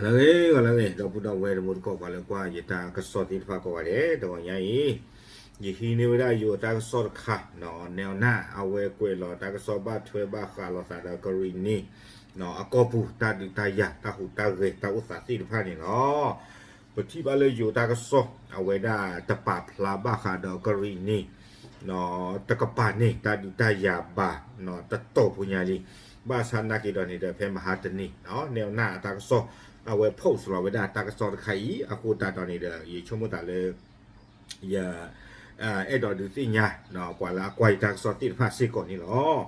လၢဂ့ၤဂီၤလၢဂ့ၤ ဒီပုၢ်ဒီဝဲၢ်တံၤသကိး ပှၤလၢကွၢ်ယတၢ်ကစီၣ်သ့ၣ်တဖၣ်ကိးဂၤဒဲး တဂီၤညါအံၤ, ယဟံးန့ၢ်ဝဲဒၣ်ယိၤတၢ်ကစီၣ်တခါ, နဲအီၤနၢ်အဝဲကွဲးလီၤတၢ်ကစီၣ်ဘၣ်ထွဲဘၣ်ဃးလိာ်သးဒီးကရံၣ်နံၤ အကီၢ်ပူၤ တၢ်ဒုးတၢ်ယၤ တၢ်ဟူးတၢ်ဂဲၤ တၢ်အိၣ်သးသ့ၣ်တဖၣ်န့ၣ်လီၤ. ပထံၣ်ဘၣ်လၢယိၤတၢ်ကစီၣ် အဝဲဒၣ်တပာ်ဖျါဘၣ်ဃးဒီးကရံၣ်နံၤ တကပၤန့ၣ် တၢ်ဒုးတၢ်ယၤဘၣ် တတီၢ်ဖိညါလံ. ဘၣ်ဆၣ်နာ်က့ဒီးန့ၣ်ဒီး ဖဲမဟါတနံၤ နဲအီၤနၢ်အတၢ်ကစီၣ် အဝဲ post လီၤဝဲဒၣ်တၢ်ကစီၣ်တခါအံၤ အဃိသတးဒီးန့ၣ်ဒီး ယဆိကမိၣ်သးလၢ ယ အဲၣ်ဒိးဒုးသ့ၣ်ညါ ပှၤလၢအကွၢ်ယတၢ်ကစီၣ်သ့ၣ်တဖၣ်စ့ၢ်ကီးန့ၣ်လီၤ.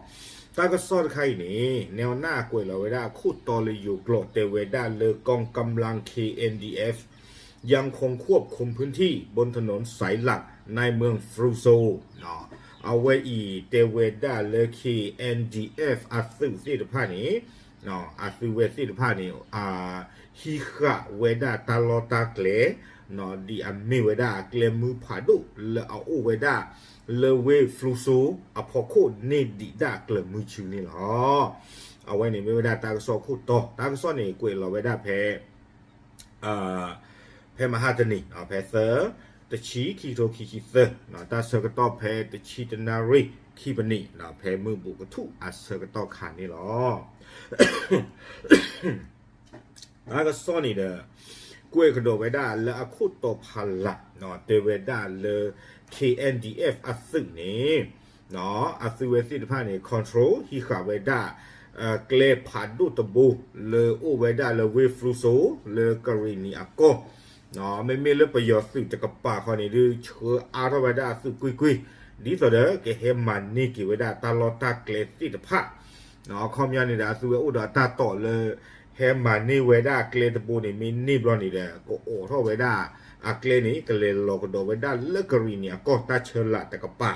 တၢ်ကစီၣ်တခါအံၤန့ၣ် နဲအီၤနၢ်ကွဲးလီၤဝဲဒၣ်အခိၣ်တီလၢယိၤကျိာ် တဲဝဲဒၣ်လၢ กองกำลัง เคเอ็นดีเอฟ ยังคงควบคุมพื้นที่บนถนนสายหลักในเมืองฟรูโซ အဝဲအံၤတဲဝဲဒၣ်လၢ เคเอ็นดีเอฟ အသုးသ့ၣ်တဖၣ်န့ၣ် အသုးဝဲသ့ၣ်တဖၣ်န့ၣ် ဟံးဃာ်ဝဲဒၣ်တၢ်လီၢ်တၢ်ကျဲ ဒ်အမ့ၢ်ဝဲဒၣ်အကျဲမုၢ်ဖးဒိၣ်လၢအအိၣ်ဝဲဒၣ် လၢဝ့ၢ်ဖလူစိ အဖီခိၣ်န့ၢ်ဒံးဒၣ်ကျၢၤမုၢ်ဆူန့ၣ်လီၤ. အဝဲန့ၣ်မ့ၢ်ဝဲဒၣ်တၢ်ကစီၣ်ခိၣ်တီ, တၢ်ကစီၣ်န့ၣ်ကွဲးလီၤဝဲဒၣ်ဖဲ ဖဲမဟါတနံၤ ဖဲသၢ တဆံ ခံကထိခံဆံသၢ, တၢ်ဆၢကတီၢ်ဖဲတဆံတနၣ်ရံၣ်ခံပနံး ဖဲမုၢ်ဘူးကထူၣ်အဆၢကတီၢ်ခါန့ၣ်လီၤ. တၢ်ကစီၣ်န့ၣ်ဒီး ကွဲးကဒီးဝဲဒၣ်လၢအခိၣ်တီဖးလး တဲဝဲဒၣ်လၢ เคเอ็นดีเอฟ အသုးန့ၣ် အသုးဝဲသ့ၣ်တဖၣ်န့ၣ် control ဟံးဃာ်ဝဲဒၣ် ကျဲဖးဒိၣ်တဘိ လၢအိၣ်ဝဲဒၣ်လၢဝ့ၢ်ဖလူစိ လၢကရံၣ်နံၤအကီၢ် မ့မ့ၢ်လၢပယီၤသုးတကပၤဃီန့ၣ်ဒုး ဆှၢအါထီၣ်ဝဲဒၣ်အသုးကွ့ၢ်ကွ့ၢ် ဒ်သိးဒီးကဟဲမၤန့ၢ်က့ၤဝဲဒၣ်တၢ်လီၢ်တၢ်ကျဲသ့ၣ်တဖၣ် အခီပညီန့ၣ်ဒီး အသုးဝဲအိၣ်ဒီးအတၢ်တိာ်လၢ ဟဲမၤန့ၢ်ဝဲဒၣ်ကျဲတဘိန့ၣ် မ့ၢ်န့ၢ်ဘျီန့ၣ်ဒီး ကအိးထီၣ်ဝဲဒၣ်အကျဲန့ၣ် ကလဲၤလီၤကဒီးဝဲဒၣ်လၢကရံၣ်နံၤအကီၢ်တၢ်ဆၢလာ်တကပၤ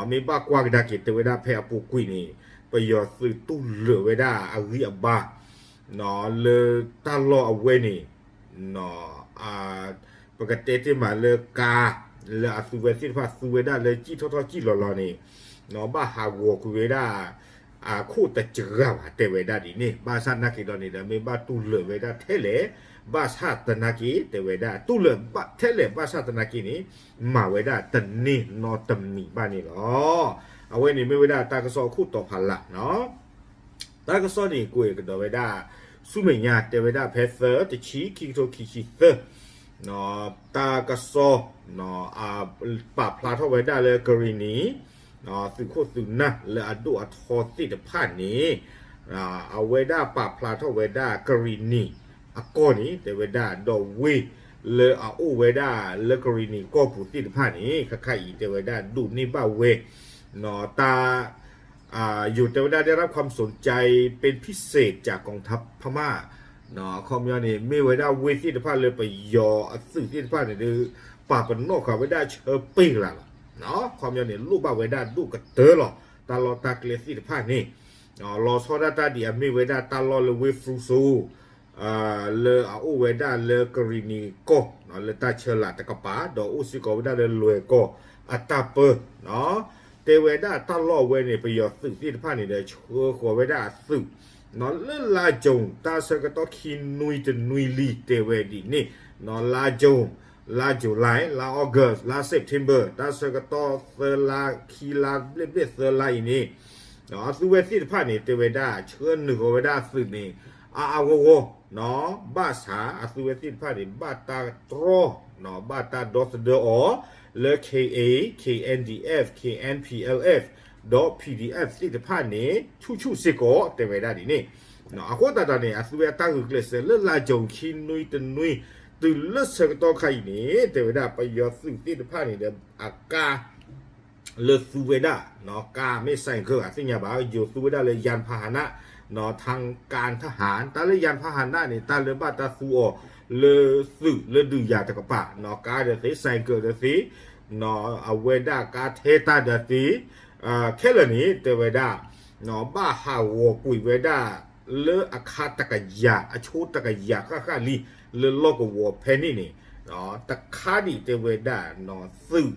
မ့ၢ်ဘၣ်ကွၢ်ကဒါက့ၤတဲဝဲဒၣ်ဖဲအပူၤကွံာ်န့ၣ် ပယီၤသုးတူၢ်လိာ်ဝဲဒၣ်အဂံၢ်အဘါ လၢတၢ်လီၢ်အဝဲန့ၣ် ပကတဲတ့ၢ်မးလၢကါ လၢအသုးဝဲသ့ၣ်တဖၣ်သူဝဲဒၣ်လၢကံၣ်ထီၣ်ထီၣ်ကံၣ်လီၤလီၤန့ၣ် ဘၣ်ဟးဂီၤကွံာ်ဝဲဒၣ် အခိၣ်တစှၤဘၣ်တဲဝဲဒၣ်ဒ်န့ၣ် ဘၣ်ဆၣ်နာ်က့ဒီးန့ၣ်ဒီး မ့ၢ်ဘၣ်တူၢ်လိာ်ဝဲဒၣ်ထဲလဲၣ် ဘၣ်ဆၣ်သနာ်က့တဲဝဲဒၣ် တူၢ်လိာ်ထဲလဲၣ် ဘၣ်ဆၣ်သနာ်က့န့ၣ် မၤဝဲဒၣ်တန့ၢ်နီတမံၤဘၣ်န့ၣ်လီၤ. အဝဲန့ၣ်မ့ၢ်ဝဲဒၣ်တၢ်ကစီၣ်အခိၣ်တီဖးလး တၢ်ကစီၣ်န့ၣ်ကွဲးကဒီးဝဲဒၣ် ဆူမဲာ်ညါတဲဝဲဒၣ်ဖဲသၢ တဆံ ခံကထိခံဆံသၢ တၢ်ကစီၣ် ပာ်ဖျါထီၣ်ဝဲဒၣ်လၢကရံၣ်နံၤ သုးခိၣ်သုးနၢ်လၢအဒိၣ်အထီသ့ၣ်တဖၣ်န့ၣ် အဝဲဒၣ်ပာ်ဖျါထီၣ်ဝဲဒၣ်ကရံၣ်နံၤအကီၢ်န့ၣ် တဲဝဲဒၣ်ဒီးဝ့ၢ်လၢအအိၣ်ဝဲဒၣ်လၢကရံၣ်နံၤကီၢ်ပူၤသ့ၣ်တဖၣ်န့ၣ် ခဲခါအံၤတဲဝဲဒၣ်ဒိးန့ၢ်ဘၣ်ဝဲ တၢ် ယိၤတဲဝဲဒၣ် ได้รับความสนใจเป็นพิเศษจากกองทัพพม่า အခီပညီန့ၣ် မ့ၢ်ဝဲဒၣ်ဝ့ၢ်သ့ၣ်တဖၣ်လၢပယီၤအသုးသ့ၣ်တဖၣ်န့ၣ်ဒီး ပာ်ပနီၣ်ဃာ်ဝဲဒၣ်ဆၢပ့ၢ်လးလီၤ. အခီပညီန့ၣ် လိၣ်ဘၣ်ဝဲဒၣ်ဒိၣ်ကတၢၢ်လီၤ. တၢ်လီၢ်တၢ်ကျဲသ့ၣ်တဖၣ်န့ၣ် လီၤဆီဒၣ်တၢ်ဒ်အမ့ၢ်ဝဲဒၣ်တၢ်လီၢ်လၢဝ့ၢ်ဖရူစိ လၢအအိၣ်ဝဲဒၣ်လၢကရံၣ်နံၤကီၢ် လၢတၢ်ဆၢလာ်တကပၤ ဒီးအိၣ်စ့ၢ်ကီးဝဲဒၣ်လၢလွဲၢ်ကီၢ်အတၢ်ပၢ တဲဝဲဒၣ်တၢ်လီၢ်အဝဲန့ၣ် ပယီၤသုးသ့ၣ်တဖၣ်န့ၣ်ဒီး ဆှၢဃီၤဝဲဒၣ်အသုး လၢလါကၠိ တၢ်ဆၢကတီၢ်ခံနွံတနွံလံ တဲဝဲဒ်န့ၣ် လါကၠိ လါ July လါ August လါ September တၢ်ဆၢကတီၢ်သၢလါ ခံလါ ဘျဲၣ်ဘျဲၣ်သၢလါအံၤန့ၣ် အသုးဝဲသ့ၣ်တဖၣ်န့ၣ် တဲဝဲဒၣ် ဆှၢနုာ်ဃီၤဝဲဒၣ်အသုးန့ၣ် အါအါဂီၢ်ဂီၢ် ဘၣ်ဆၣ်အသုးဝဲသ့ၣ်တဖၣ်န့ၣ် ဘၣ်တၢ်တြီ ဘၣ်တၢ်ဒီသဒၢအီၤ လၢ K A, K N D F, K N P L F ဒီး P D F သ့ၣ်တဖၣ်န့ၣ် ဆူၣ်ဆူၣ်စ့ၢ်ကီး တဲဝဲဒၣ်ဒ်န့ၣ် အဃိသတးဒီးန့ၣ် အသုးဝဲအတၢ်ဂုာ်ကျဲးစၢးလၢလါကၠိခံနွံတနွံ တုၤလၢဆၢကတီၢ်ခါအံၤန့ၣ် တဲဝဲဒၣ် ပယီၤသုးသ့ၣ်တဖၣ်န့ၣ်ဒီး အကါ လၢသူဝဲဒၣ် ကါမ့ၢ် ဆိုင်ကယ် အသ့ၣ်ညါဘၣ် ယိၤသူဝဲဒၣ်လၢ ยานพาหนะ ทางการทหาร တၢ်လၢ ยานพาหนะ န့ၣ် တၢ်လၢဘၣ်တၢ်သူအီၤ လၢသုးလၢဒုးယၤတကပၤ ကါဒီးသ့ ဆိုင်ကယ် ဒီးသ့ အဝဲဒၣ်ကါထဲတၢ်ဒီးသ့ ခဲလၢာ်န့ၣ် တဲဝဲဒၣ် ဘၣ်ဟးဂီၤကွံာ်ဝဲဒၣ် လၢအခါတကယၤ အဆိတကယၤဃၣ်ဃၣ်လံ လၢလီၢ်ကဝီၤဖဲန့ၣ်န့ၣ် တခါဒံးတဲဝဲဒၣ် သုး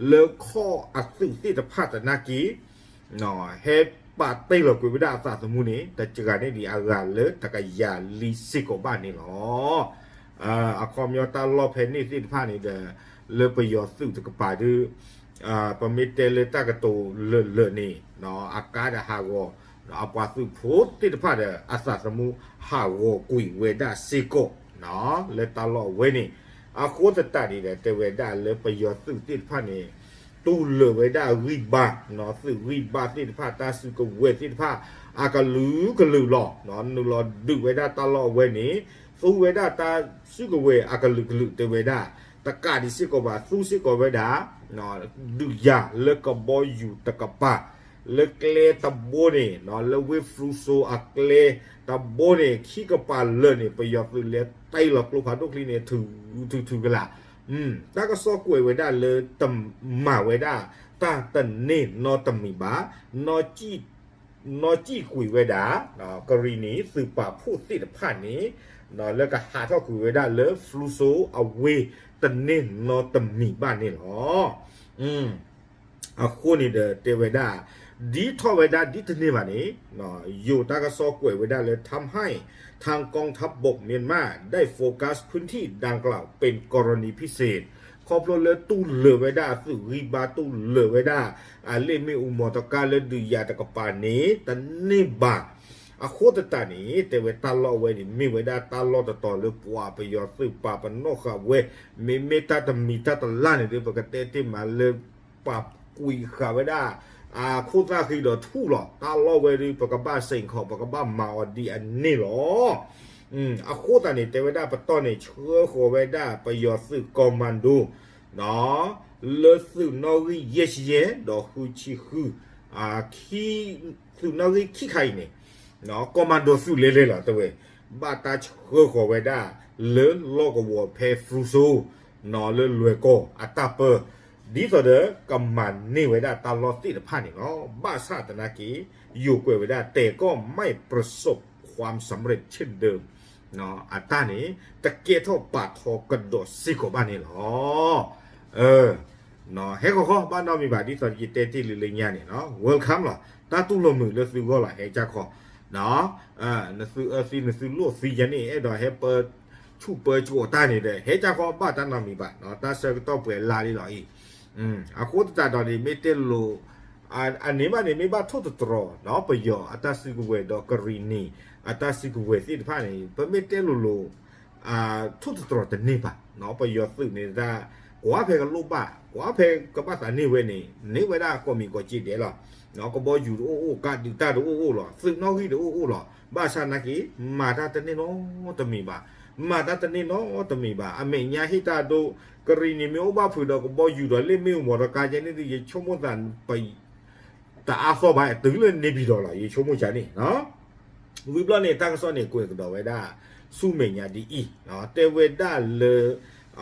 လၢခီၣ်အသုးသ့ၣ်တဖၣ်သနာ်က့ ဟဲ ပာ်တ့ၢ်လီၤကွံာ်ဝဲဒၣ်အသးသမူန့ၣ် တစှၤန့ၢ်ဒံးအဂၤလၢတကယၤလံစ့ၢ်ကီးဘၣ်န့ၣ်လီၤ. အခီပညီတၢ်လီၢ်ဖဲန့ၣ်သ့ၣ်တဖၣ်န့ၣ်ဒီး လၢပယီၤသုးတကပၤဒုး ပမ့ၢ်တဲလၢတၢ်ကတိၤလၢာ်လၢာ်န့ၣ် အကါဒီးဟးဂီၤ အပှၤသုးဖိသ့ၣ်တဖၣ်ဒီး အသးသမူဟးဂီၤကွံာ်ဝဲဒၣ်စ့ၢ်ကီး လၢတၢ်လီၢ်အဝဲန့ၣ် အဃိသတးန့ၣ်ဒီး တဲဝဲဒၣ်လၢပယီၤသုးသ့ၣ်တဖၣ်န့ၣ် တူၢ်လိာ်ဝဲဒၣ်ဂံၢ်ဘါ သုးဂံၢ်ဘါသ့ၣ်တဖၣ် တၢ်စုကဝဲၤသ့ၣ်တဖၣ် အကလုာ်ကလုာ်လီၤ. နုာ်လီၤဒုးဝဲဒၣ်တၢ်လီၢ်အဝဲန့ၣ် သူဝဲဒၣ်တၢ်စုကဝဲၤအကလုာ်ကလုာ်တဲဝဲဒၣ် တကးဒံးစ့ၢ်ကီးဘၣ် သူစ့ၢ်ကီးဝဲဒၣ် ဒုးယၤလၢကဘီယူၤတကပၤ လၢကျဲတဘိန့ၣ် လၢဝ့ၢ်ဖရူစိအကျဲတဘိန့ၣ် ခံကပၤလၢာ်န့ၣ် ပယီၤသုးလဲၤတ့ၢ်လီၤကျိဖးဒိၣ်ချံန့ၣ် ထုထုထုကလာ် တၢ်ကစီၣ်ကွဲးဝဲဒၣ်လၢတမၤဝဲဒၣ် တၢ်တန့ၢ်နီတမံၤဘၣ် နီၢ်ကံၣ်ကွံာ်ဝဲဒၣ် ကရံၣ်နံၤသုးပာ်ဖှိၣ်သ့ၣ်တဖၣ်န့ၣ် လၢကဟးထီၣ်ကွံာ်ဝဲဒၣ်လၢ ဖရူစိအဝ့ၢ်တန့ၢ်နီတမံၤဘၣ်န့ၣ်လီၤ. အဃိန့ၣ်ဒီးတဲဝဲဒၣ် ဒ်ထီၣ်ဝဲဒၣ်ဒ်တန့ၢ်ဘၣ်န့ၣ် ယိၤတၢ်ကစီၣ်ကွဲးဝဲဒၣ်လၢ ทำให้ทางกองทัพบกเมียนมาได้โฟกัสพื้นที่ดังกล่าวเป็นกรณีพิเศษ ခီဖျိလၢတူၢ်လိာ်ဝဲဒၣ်အသုးဂံၢ်ဘါ တူၢ်လိာ်ဝဲဒၣ် အလ့ၣ်မ့ၣ်အူမီၤတကါလၢဒုးယၤတကပၤန့ၣ် တန့ၢ်ဘၣ် အဃိသတးန့ၣ် တဲဝဲတၢ်လီၢ်အဝဲန့ၣ် မ့ၢ်ဝဲဒၣ်တၢ်လီၢ်တတီၤလၢပှၤပယီၤသုးပာ်ပနီၣ်ဃာ်ဝဲ မ့မ့ၢ်တၢ်တမံၤတၢ်တလါန့ၣ်ဒီး ပကတဲတ့ၢ်မးလၢ ပာ်ကွံာ်ဃာ်ဝဲဒၣ် အခိၣ်သၣ်ဃံဒီးထူၣ်လီၤ. တၢ်လီၢ်ဝဲဒီး ပကဘၣ်စ့ၢ်ကီး ပကဘၣ်မၤအီၤဒ်အန့ၣ်လီၤ. အဃိသတးန့ၣ် တဲဝဲဒၣ်ပတီၢ်န့ၣ် ဆှၢဃီၤဝဲဒၣ်ပယီၤသုး commando လၢသုးနီၣ်ဂံၢ်ယဲၢ်ဆံယဲၢ် ဒီးဃုဆံဃု သုးနီၣ်ဂံၢ်ခံခါအံၤန့ၣ် commando သုးလဲၤလဲၤလီၤ တဲဝဲ ဘၣ်တၢ်ဆှၢဃီၤဝဲဒၣ် လၢလီၢ်ကဝီၤဖဲ ဖရူစိ လၢလွဲၢ်ကီၢ်အတၢ်ပၢ ဒ်သိးဒီးကမၤန့ၢ်ဝဲဒၣ်တၢ်လီၢ်သ့ၣ်တဖၣ်န့ၣ်လီၤ. ဘၣ်ဆၣ်သနာ်က့ ယိၤကွဲးဝဲဒၣ် แต่ก็ไม่ประสบความสำเร็จเช่นเดิม အတၢ်န့ၣ် တကဲထီၣ်ပာ်ထီကဒီးစ့ၢ်ကီးဘၣ်န့ၣ်လီၤ. ဟဲဃီၤဃီ ဘၣ်နီတမံၤဘၣ် ဒ်သိးယတဲတ့ၢ်လံလၢညါန့ၣ် welcome လီၤ. တၢ်တူၢ်လိာ်မုာ်လၢသုဂီၢ်လီၤ ဟဲကၢ်ခီ နသုအၢသံ နသုလိၣ်သံယဲန့ၣ် အဲၣ်ဒိးဟဲပၢဆူၣ်ပၢစိးတၢ်န့ၣ်ဒီး ဟဲကၢ်ခီ ဘၣ်တၢ်နီတမံၤဘၣ် တၢ်ဆၢကတီၢ်ပှဲၤလါလံလီၤအံၤ. အဃိသတးဒီးန့ၣ် မ့ၢ်တဲလိၤ အန့ၣ်ဘၣ်န့ၣ် မ့ၢ်ဘၣ်ထိၣ်သတြီၤ ပယီၤအတၢ်စုကဝဲၤဒီးကရံၣ်နံၤ အတၢ်စုကဝဲၤသ့ၣ်တဖၣ်န့ၣ် ပမ့ၢ်တဲလိၤလိၤ ထိၣ်သတြီၤတန့ၢ်ဘၣ် ပယီၤသုးန့ၣ်ဒၣ် ကွၢ်ဖဲကလိၣ်ဘၣ် ကွၢ်ဖဲကဘၣ်သးန့ၢ်ဝဲန့ၣ် န့ၢ်ဝဲဒၣ်ကိးမံၤကိးက့ဒဲးလီၤ. ကဘီယူၤတအိၣ်အိၣ် ကးဒုးတၢ်တအိၣ်အိၣ်လီၤ သုးနီၣ်ဂံၢ်တအိၣ်အိၣ်လီၤ. ဘၣ်ဆၣ်နာ်က့ မၤတၢ်တန့ၢ်နီတမံၤဘၣ် မၤတၢ်တန့ၢ်နီတမံၤဘၣ် အမဲာ်ညါဟ့ၣ်တၢ်ဒိ ကရံၣ်နံၤမ့ၢ်အိၣ်ဘၣ်ဖုးဒီး ကဘီယူၤဒီးလ့ၣ်မ့ၣ်အူမီၤတကါကဲန့ၣ် ယဆိကမိၣ်သး တအါဃီဘၣ် တုၤလၢန့ၣ်ပံၤဒီးလီၤ ယဆိကမိၣ်ကန့ၣ် ဝံၤဘျီန့ၣ် တၢ်ကစီၣ်န့ၣ် ကွဲးကဒီးဝဲဒၣ် ဆူမဲာ်ညါဒ်အံၤ တဲဝဲဒၣ်လၢ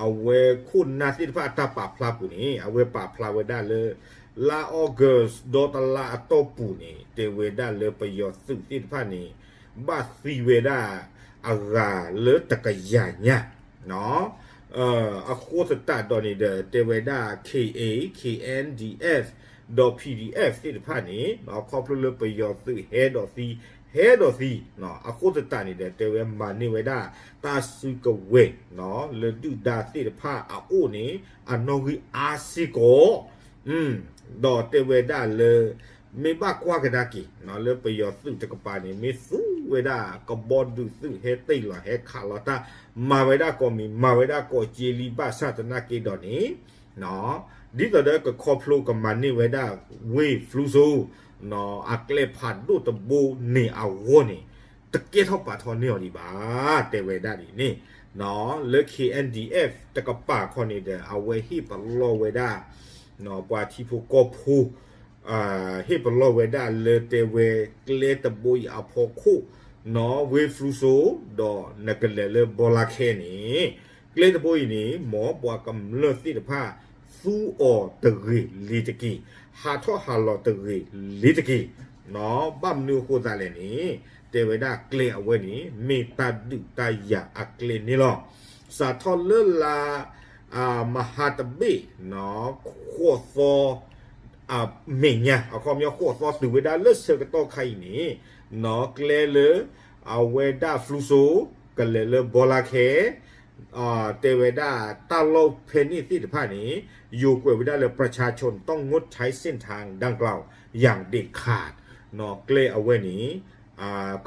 အဝဲခိၣ်နၢ်သ့ၣ်တဖၣ်အတၢ်ပာ်ဖျါပူၤန့ၣ် အဝဲပာ်ဖျါဝဲဒၣ်လၢ လါ August ဒီတလါအတီၢ်ပူၤန့ၣ် တဲဝဲဒၣ်လၢပယီၤသုးသ့ၣ်တဖၣ်န့ၣ် ဘၣ်သံဝဲဒၣ် အဂၤလၢတကယၤညါ အဃိသတးဒီးန့ၣ်ဒီး တဲဝဲဒၣ် K A, K N D F ဒီး P D F သ့ၣ်တဖၣ်န့ၣ် ခီဖျိလၢပယီၤသုးဟဲဒီးသံ ဟဲဒီးသံ အဃိသတးန့ၣ်ဒီး တဲဝဲမၤန့ၢ်ဝဲဒၣ် တၢ်စုကဝဲၤ လၢဒုၣ်ဒါသ့ၣ်တဖၣ်အအိၣ်န့ၣ် အနီၣ်ဂံၢ်အါစ့ၢ်ကီး ဒီးတဲဝဲဒၣ်လၢ မ့ၢ်ဘၣ်ကွၢ်ကဒါက့ၤ လၢပယီၤသုးတကပၤန့ၣ် မ့ၢ်သူဝဲဒၣ်ကဘီဒုးသုးဟဲတ့ၢ်လီၤဟဲခးလီၤတၢ် မၤဝဲဒၣ်ကိးမံၤ မၤဝဲဒၣ်ကိးက့လံ ဘၣ်ဆၣ်သနာ်က့ဒီးန့ၣ် ဒ်သိးဒီးကခီဖျိကမၤန့ၢ်ဝဲဒၣ် ဝ့ၢ်ဖလူစိ အကျဲဖးဒိၣ်တဘိန့ၣ်အဂီၢ်န့ၣ် တကဲထီၣ်ပာ်ထီန့ၢ်အီၤဒံးဘၣ် တဲဝဲဒၣ်ဒ်န့ၣ် လၢ K N D F တကပၤခီန့ၣ်ဒီး အဝဲဟ့ၣ်ပလီၢ်ဝဲဒၣ် ပှၤထံဖိကီၢ်ဖိ ဟ့ၣ်ပလီၢ်ဝဲဒၣ်လၢတဲဝဲကျဲတဘိအံၤအဖီခိၣ် နီၢ်ဝ့ၢ်ဖလူစိ ဒီးနကလဲၤလၢဘီလါခဲန့ၣ် ကျဲတဘိအံၤန့ၣ် မ်ပှၤကမျၢၢ်သ့ၣ်တဖၣ် သူအီၤတဂ့ၤလ့ၤတက့ၢ်, ဟးထီၣ်ဟးလီၤတဂ့ၤလ့ၤတက့ၢ်, ဘၣ်မနုၤအဃိသတးလဲၣ်န့ၣ် တဲဝဲဒၣ်ကျဲအဝဲန့ၣ် မ့ၢ်တၢ်ဒုးတၢ်ယၤအကျဲန့ၣ်လီၤ. စးထီၣ်လၢလါ မဟါတဘ့ၣ် ဃိးသီ အမဲာ်ညါ အခီပညီဃိးသီတုၤဝဲဒၣ်လၢဆၢကတီၢ်ခါအံၤန့ၣ် နီၢ်ကျဲလၢ အဝဲဒၣ် ဖလူစိ ကလဲၤလၢဘီလါခဲ တဲဝဲဒၣ်တၢ်လီၢ်ဖဲန့ၣ်သ့ၣ်တဖၣ်န့ၣ် ယိၤကွဲးဝဲဒၣ်လၢ ประชาชนต้องงดใช้เส้นทางดังกล่าวอย่างเด็ดขาด နီၢ်ကျဲအဝဲန့ၣ်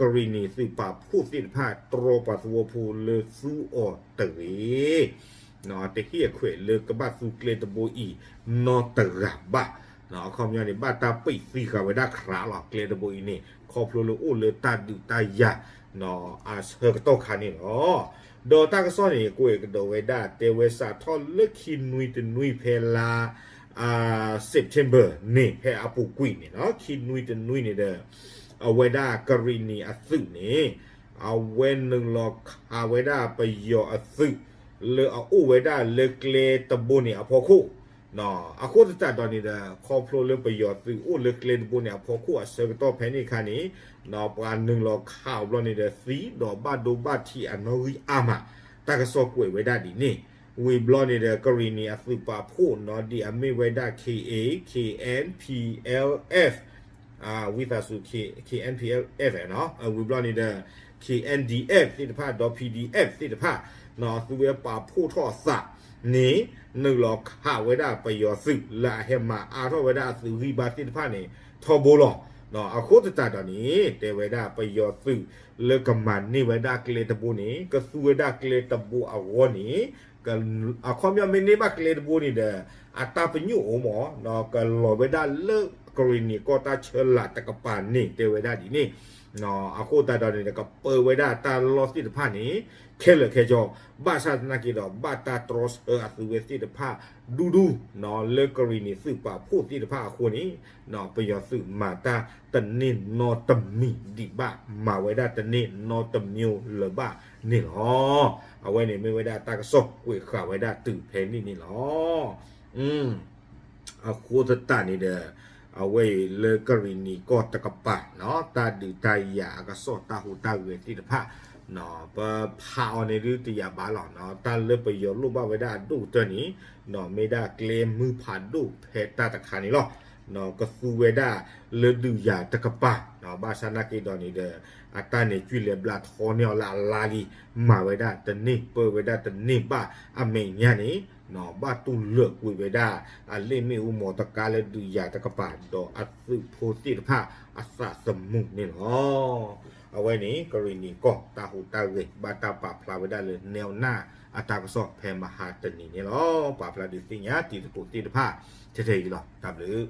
ကရံၣ်နံၣ်သုးပာ်ဖှိၣ်သ့ၣ်တဖၣ် တြီပှၤသဝီဖိလၢသူအီၤတဂ့ၤ တဟ့ၣ်အခွဲးလၢကဘၣ်သူကျဲတဘိအံၤ နီတဂၤဘၣ်. အခီပညီန့ၣ် ဘၣ်တၢ်ပံးသံဃာ်ဝဲဒၣ်ခရးလီၤ ကျဲတဘိအံၤန့ၣ် ခီဖျိလၢအိၣ်လၢတၢ်ဒုးတၢ်ယၤ အဆၢကတီၢ်ခါန့ၣ်လီၤ. ဒီးတၢ်ကစီၣ်န့ၣ် ကွဲးကဒီးဝဲဒၣ် တဲဝဲစးထီၣ်လၢခံနွံတနွံဖဲလါ September န့ၣ် ဖဲအပူၤကွံာ်န့ၣ်လီၤ ခံနွံတနွံန့ၣ်ဒီး အဝဲဒၣ်ကရံၣ်နံၣ်အသုးန့ၣ် အဝဲနုာ်လီၤခးဝဲဒၣ်ပယီၤအသုး လၢအအိၣ်ဝဲဒၣ်လၢကျဲတဘိန့ၣ်အဖီခိၣ် အဃိသတးဒီးန့ၣ်ဒီး ခီဖျိလၢပယီၤသုးအိၣ်လၢကျဲတဘိန့ၣ်အဖီခိၣ်အဆၢကတီၢ်ဖဲန့ၣ်အခါန့ၣ် ပှၤနုာ်လီၤခးအီၤဘျီန့ၣ်ဒီး သံဒီးဘၣ်ဒိဘၣ်ထံးအနီၣ်ဂံၢ်အါမး တၢ်ကစီၣ်ကွဲးဝဲဒၣ်ဒ်န့ၣ် ဝံၤဘျီန့ၣ်ဒီး ကရံၣ်နံၣ်အသုးပာ်ဖှိၣ်နီၣ် ဒ်အမ့ၢ်ဝဲဒၣ် K A, K N P L F ဝံသးစူၤ K N P L F နီၣ် ဝံၤဘျီန့ၣ်ဒီး K N D F သ့ၣ်တဖၣ် ဒီး P D F သ့ၣ်တဖၣ် နီၣ် အသုဝဲပာ်ဖှိၣ်ထီၣ်အသးန့ၣ် နုာ်လီၤခးဝဲဒၣ်ပယီၤသုး လၢအဟဲမၤအါထီၣ်ဝဲဒၣ်အသုးဂံၢ်ဘါသ့ၣ်တဖၣ်န့ၣ် ထီဘိလီၤ. အဃိသတးဒီးန့ၣ် တဲဝဲဒၣ်ပယီၤသုးလၢကမၤန့ၢ်ဝဲဒၣ်ကျဲတဘိန့ၣ် ကသူဝဲဒၣ်ကျဲတဘိအဂီၢ်န့ၣ် အခီပညီမ့ၢ်န့ၢ်ဘၣ်ကျဲတဘိန့ၣ်ဒီး အတၢ်ပညိၣ်အိၣ်မး ကလီၤဝဲဒၣ်လၢကရံၣ်နံၣ်ကီၢ်တၢ်ဆၢလာ်တကပၤန့ၣ် တဲဝဲဒၣ်ဒ်န့ၣ် အဃိသတးဒီးန့ၣ် ကပၢဝဲဒၣ်တၢ်လီၢ်သ့ၣ်တဖၣ်န့ၣ် ခဲလၢာ်ခဲဆ့ ဘၣ်ဆၣ်သနာ်က့ဒီး ဘၣ်တၢ်တြီဆၢအသုဝဲသ့ၣ်တဖၣ်ဒူဒူ လၢကရံၣ်နံၣ်သုးပာ်ဖှိၣ်သ့ၣ်တဖၣ်အဃိန့ၣ် ပယီၤသုးမၤတၢ်တန့ၢ်နီတမံၤဒံးဘၣ် မၤဝဲဒၣ်တန့ၢ်နီတမံၤလၢၤဘၣ်န့ၣ်လီၤ. အဝဲန့ၣ်မ့ၢ်ဝဲဒၣ်တၢ်ကစီၣ်ကွဲးဃာ်ဝဲဒၣ်တုၤဖဲန့ၣ်န့ၣ်လီၤ. အဃိသတးန့ၣ်ဒီး အဝဲအံၤလၢကရံၣ်နံၣ်ကီၢ်တကပၤ တၢ်ဒုးတၢ်ယၤအကစီၣ်တၢ်ဟူးတၢ်ဂဲၤသ့ၣ်တဖၣ် ပဖးအီၤန့ၣ်ဒုးတယာ်ဘၣ်လီၤ. တၢ်လၢပယီၤလိၣ်ဘၣ်ဝဲဒၣ်အဒိၣ်ကတၢၢ်န့ၣ် မ့ၢ်ဒၣ်ကျဲမုၢ်ဖးဒိၣ်ဖဲတၢ်တခါန့ၣ်လီၤ. ကသူဝဲဒၣ်လၢဒုးယၤတကပၤ ဘၣ်ဆၣ်သနာ်က့ဒီးန့ၣ်ဒီး အတၢ်န့ၣ်ကွံာ်လဲၤဘျးထီန့ၢ်အီၤလၢအလါလံ မၤဝဲဒၣ်တန့ၢ် ပၢဝဲဒၣ်တန့ၢ်ဘၣ်အမဲာ်ညါန့ၣ် ဘၣ်တူၢ်လၢာ်ကွံာ်ဝဲဒၣ် အလ့ၣ်မ့ၣ်အူမီၤတကါလၢဒုးယၤတကပၤ ဒီးအသုးဖိသ့ၣ်တဖၣ်အသးသမူန့ၣ်လီၤ. အဝဲန့ၣ် ကရံၣ်နံၣ်ကီၢ်တၢ်ဟူးတၢ်ဂဲၤ ဘၣ်တၢ်ပာ်ဖျါဝဲဒၣ်လၢ နဲဝ်နၢ် အတၢ်ကစီၣ်ဖဲမဟါတနံၤန့ၣ်လီၤ. ပာ်ဖျါဒုးသ့ၣ်ညါတံၤသကိးသ့ၣ်တဖၣ် ထဲထဲအံၤလီၤ. တၢ်ဘျုး